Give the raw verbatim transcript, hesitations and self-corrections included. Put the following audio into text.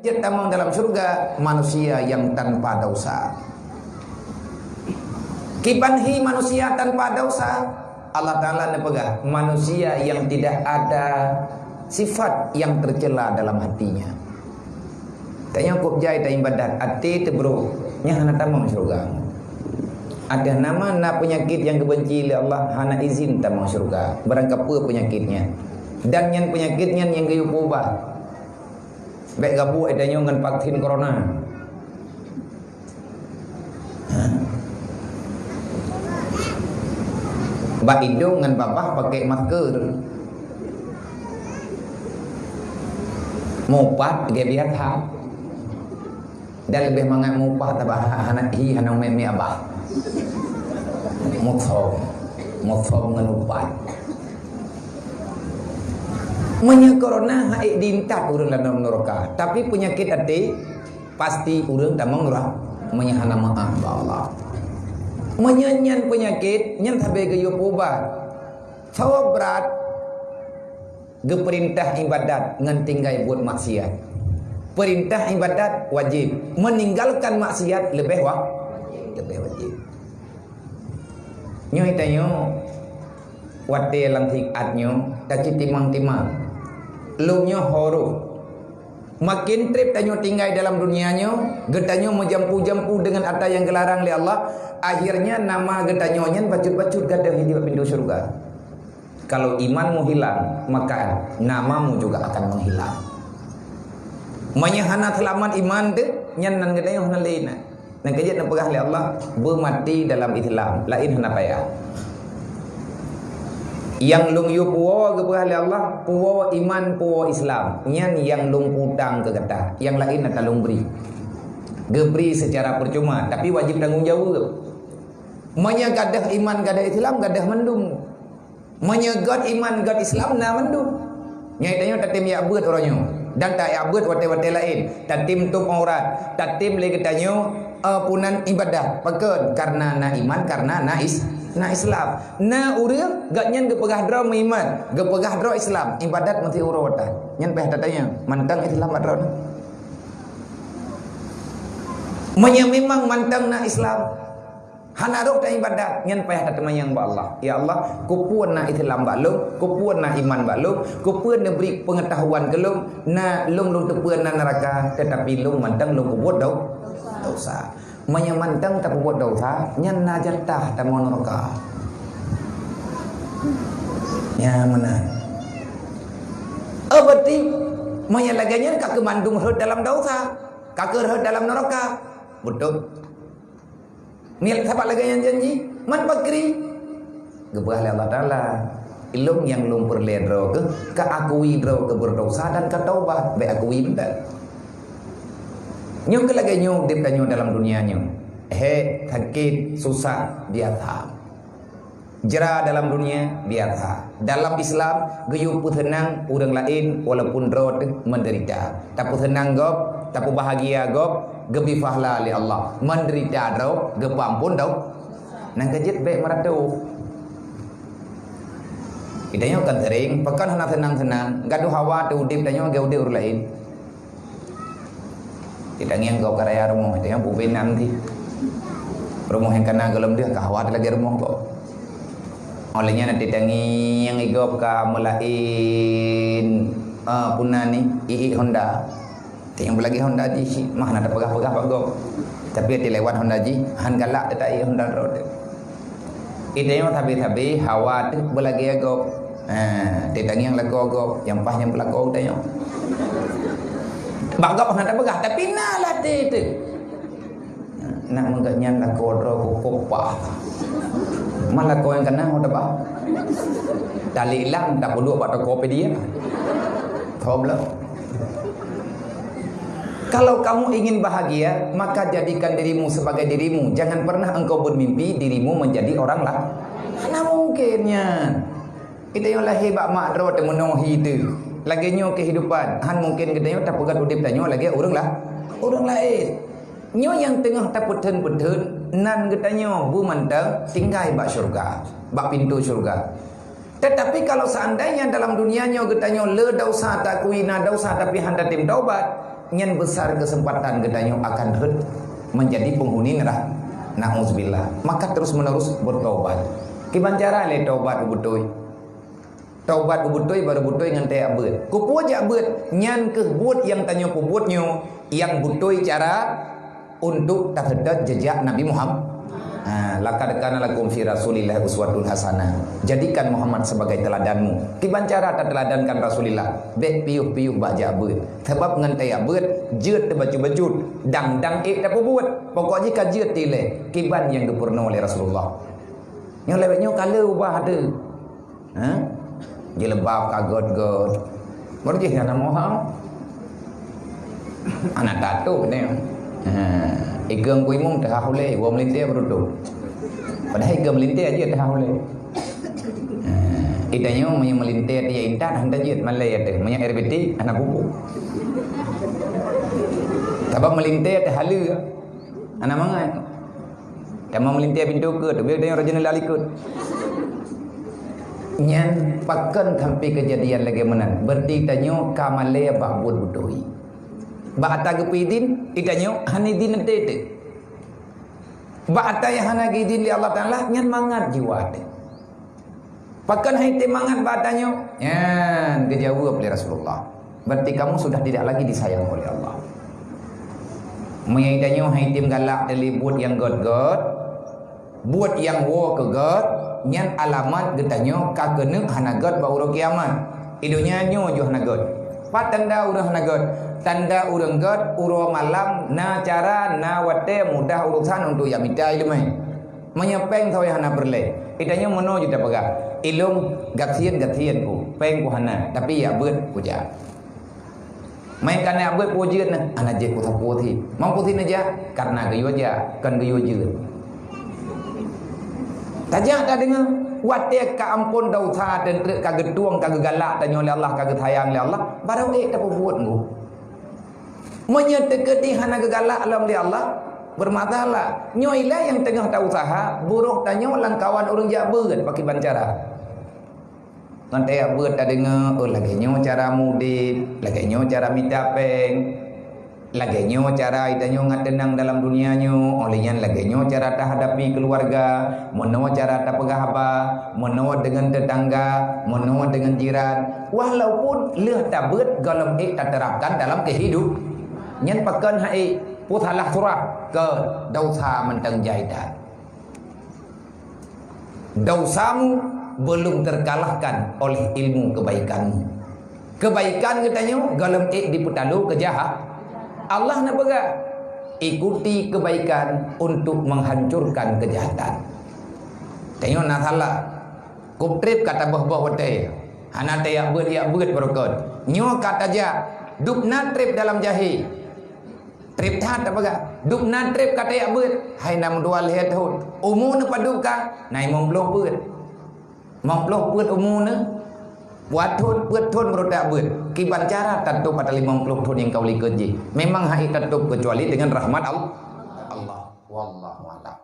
Jeuet tamong dalam syurga manusia yang tanpa dosa. Kiban hi manusia tanpa dosa? Allah Taala neupeugah, manusia yang tidak ada sifat yang tercela dalam hatinya. Tanyoe kok jai taibadat, até teubrok, nyan hana tamong syurga. Ada nama na penyakit yang geubenci lé Allah, hana izin tamong syurga. Barang kapeue penyakitnya. Dan nyan penyakit nyan nyang geuyue peuubat. Bèk gabuk tanyoe ngon vaksin corona. Bak idong ngon babah pakai masker. Mupat gaya biasa. Dan lebih mangat mupat tabah hana hi hana mé-mé abah. Muthom. Muthom ngon upat. Meunyoe corona hai diintat ureuëng dalam neraka, tapi penyakit até pasti ureuëng tamong neraka meunyoe hana meu'ah bak Allah. Meunyoe nyan penyakit, nyan sabe geuyue peuubat. Sawa brat geupeurintah ibadat ngon tinggai buet maksiat. Peurintah ibadat wajib, meninggalkan maksiat leubeh wa-, leubeh wajib. Nyoe tanyoe watée lam siat nyoe tacit timang-timang. Lom nyoe ho roh. Makin treb tanyoe tinggai dalam dunia nyoe, geutanyoe meujampu-jampu deungon atra nyang geularang lé Allah, akhirnya nama geutanyoe nyan bacut-bacut gadôh di bak pintoe syeuruga. Kalau imanmu hilang, maka namamu juga akan menghilang. Meunyoe hana seulamat iman teuh, nyan nan geutanyoe hana lé na. Nyang keujeuet neupeugah lé Allah, beumati dalam Islam, laén hana payah. Nyang lôn yue puwoe geupeugah lé Allah, puwoe iman, puwoe Islam. Nyan nyang lôn peutang keu gata. Nyang laén ata lôn bri. Geubri seucara peucuma, tapi wajéb tanggong jaweueb. Meunyoe gadôh iman, gadôh Islam, gadôh mandum. Meunyoe göt iman, göt Islam, na mandum. Nyoe tanyoe tatem jak beuet uroe nyoe dan tajak beuet watée-watée laén. Tatem tôb aurat, tatem lé geutanyoe, eh, punan ibadah. Pakon? Karena na iman, karena na is-, na Islam. Na ureuëng gobnyan geupeugah droe meuiman, geupeugah droe Islam, ibadat meusti uroe watée. Nyan payah tatanyong, mantong Islam bak droeneuh? Meunyoe memang mantong na Islam, hana rhoh taibadat, nyan payah tateumanyong bak Allah. Ya Allah, keupeue na Islam bak lôn, keupeue na iman bak lôn, keupeue neubri peungeutahuan keu lôn, na lôn, lôn teupeue na neuraka, teutapi lôn mantong lôn peubuet dau-, dosa. Meunyoe mantong tapeubuet dosa, nyan na jatah tamong neuraka. Nyan meunan. Oh, berarti meunyoe lagée nyan ka keu mandum rhot dalam dosa, ka keu rhot dalam neuraka. Beutôi. Nilai sapat lagée nyan janji, man pakri. Geupeugah lé Allah Taala, "Lôn nyang lôn peureulée droe keuh ka akui droe keuh beurdosa dan ka taubat, bék akui mantong." Nyoe keuh lagée nyoe udeb tanyoe dalam dunia nyoe. Hék, sakét, susah, biasa. Jra dalam dunia, biasa. Dalam Islam, geuyue peuseunang ureuëng laén walaupun droe teuh meudeurita. Tapeuseunang gob, tapeubahagia gob, geubri pahala lé Allah. Meudeurita droe, geupeuamphon dau-, nyang keujeuet bék meuratoh. Geutanyoe kan sering, pakon hana seunang-seunang, gadôh hawa teuh udeb tanyoe lagée udeb ureuëng laén. Teutangieng gob ka raya rumoh, teuh nyang pubena meuti. Rumoh nyang kana gohlom deuh ka hawa teuh lagée rumoh gob. Óh lheueh nyan teutangieng gob ka meulaén, eh, puna ni, iék Honda. Teuh nyang beulagée Honda jih, mah na tapeugah-peugah bak gob. Tapi teuh lewat Honda jih, han galak teuh ta-iék Honda droe teuh. Geutanyoe sabe-sabe hawa teuh beulagée gob. Ha, teutangieng lakoe gob, nyang paih nyang peulakoe geutanyoe. Bak gob hana tapeugah, tapi na latée teuh. Nak meugah nyan lakoe droe kukopah. Man lakoe nyang kana ho tabah. Tali ilang tapeuduek bak Tokopedia. Tho bloe. Kalau kamu ingin bahagia, maka jadikan dirimu sebagai dirimu. Jangan pernah engkau bermimpi dirimu menjadi orang lain. Hana mungkin nyan. Geutanyoe lahé bak mak droe teumeunoe hi teuh. Lagée nyoe kehidupan, han mungkin geutanyoe tapeugét udeb tanyoe lagée ureuëng la-, ureuëng laén. Nyoe nyang teungoh tapeutheun-peutheun nan geutanyoe beumantong tinggai bak syeuruga, bak pintoe syeuruga. Tetapi kalau seandainya dalam dunia nyoe geutanyoe le dosa, takui na dosa tapi han tatem taubat, Nyan besar kesempatan geutanyoe akan rhot menjadi penghuni neraka. Nauzubillah. Maka terus-menerus bertobat. Kiban cara lé tobat beutôi? Tobat beutôi baru beutôi ngon tajak beuet. Keupeue jak beuet? Nyan keuh buet nyang tanyoe peubuet nyoe nyang beutôi cara untuk taseutôt jejak Nabi Muhammad. Ha, laqad kana lakum fi Rasulillah uswatun hasanah. Jadikan Muhammad sebagai teladanmu. Kiban cara tateuladankan Rasulillah? Bék piôh-piôh bak jak beuet. Sabab ngon tajak beuet, jeuet teubacut-bacut, dang-dang ék tapeubuet. Pokok jih ka jeuet ilée, kiban nyang geupeurunoe lé Rasulullah. Nyoe lewat nyoe ka lheueh ubah teuh. Ha? Jilbab ka gét-gét. Baru jih hana moha. Hana tatôp nyoe. Ha, igeung ku imum teuhah ulée, woe meulintée baru tôp. Padahai igeung meulintée jeuet teuhah ulée. Ha, itanyoe meunyoe meulintée tiep intat hana jeuet malée teuh. Meunyoe air beutih hana pupuk. Sabab meulintée teuh haleue. Hana mangat. Kamoe meulintée pintoe keue, teubiet tanyoe rot jeuneula likot. Nyan pakon sampai keujadian lagée meunan. Berarti tanyoe ka malée bak buet beutôi. Bak ata geupeuidin, itanyoe hana idin teuh. Bak ata nyang hana geuidin lé Allah Taala, nyan mangat jiwa teuh. Pakon hai teuh mangat bak ata nyoe? Nyan geujaweueb lé Rasulullah. Berarti kamu sudah tidak lagi disayang oleh Allah. Meunyoe tanyoe hai teuh galak teuh lé buet nyang gét-gét, buet nyang woe keu gét, nyan alamat geutanyoe ka keuneuk hana gét bak uroe kiamat. Di donya nyoe ju hana gét. Pat tanda ureuëng hana gét? Tanda ureuëng gét uroe malam na cara, na watée mudah urusan untuk jak mita iéleumé. Meunyoe péng saboh hana peureulée, itanyoe meunoe ju tapeugah, "Ilôn gasien-gasien ku, péng ku hana, tapi jak beuet kujak." Meukanan jak beuet peue jeuet na, hana jeuet peue-peue sit. Meunyoe sit neujak, karena geuyue jak, kon geuyue jeuet. Tajak tadeungoe, watée ka amphon desya dan treuk ka geutueng, ka geugalak tanyoe lé Allah, ka geusayang lé Allah, barô ék tapeubuet nggu. Meunyoe teukeudi hana geugalak lom lé Allah, bermasalah. Nyoe ilée nyang teungoh ta-usaha, buroh tanyoe lam kawan ureuëng jak beuet pakriban cara. Ngon tajak beuet tadeungoe, oh, lagée nyoe cara mudeb, lagée nyoe cara mita péng, lagée nyoe cara itanyoe ngat teunang dalam dunia nyoe, oh lheueh nyan lagée nyoe cara tahadapi keuluwarga, meunoe cara tapeugah haba, meunoe deungon teutangga, meunoe deungon jiran. Walaupun lheueh tabeuet gohlom ék taterapkan dalam keuhidup. Nyan pakon hai peue salah surah keu desya mantong jai that. Desyamu belum terkalahkan oleh ilmu kebaikanmu. Kebaikan geutanyoe gohlom ék dipeutalo keu jahat. Allah na peugah, "Ikuti kebaikan untuk menghancurkan kejahatan." Tanyoe na salah. Kop treb ka taböh-böh watée. Hana tajak beuet, jak beuet beureukat. Nyoe ka tajak, dub na treb dalam jahé. Treb that tapeugah. Dub na treb ka tajak beuet. Hai na meudua lhée thon. Umu neuh padub ka? Na limong ploh peuet. Limong ploh peuet umu neuh. Dua thon, peuet thon baru tajak beuet. Kiban cara tatôb ata limong ploh thon nyang ka u likot jih. Memang hana tatôb keucuali deungon rahmat Allah. Allah. Wallahu a'lam.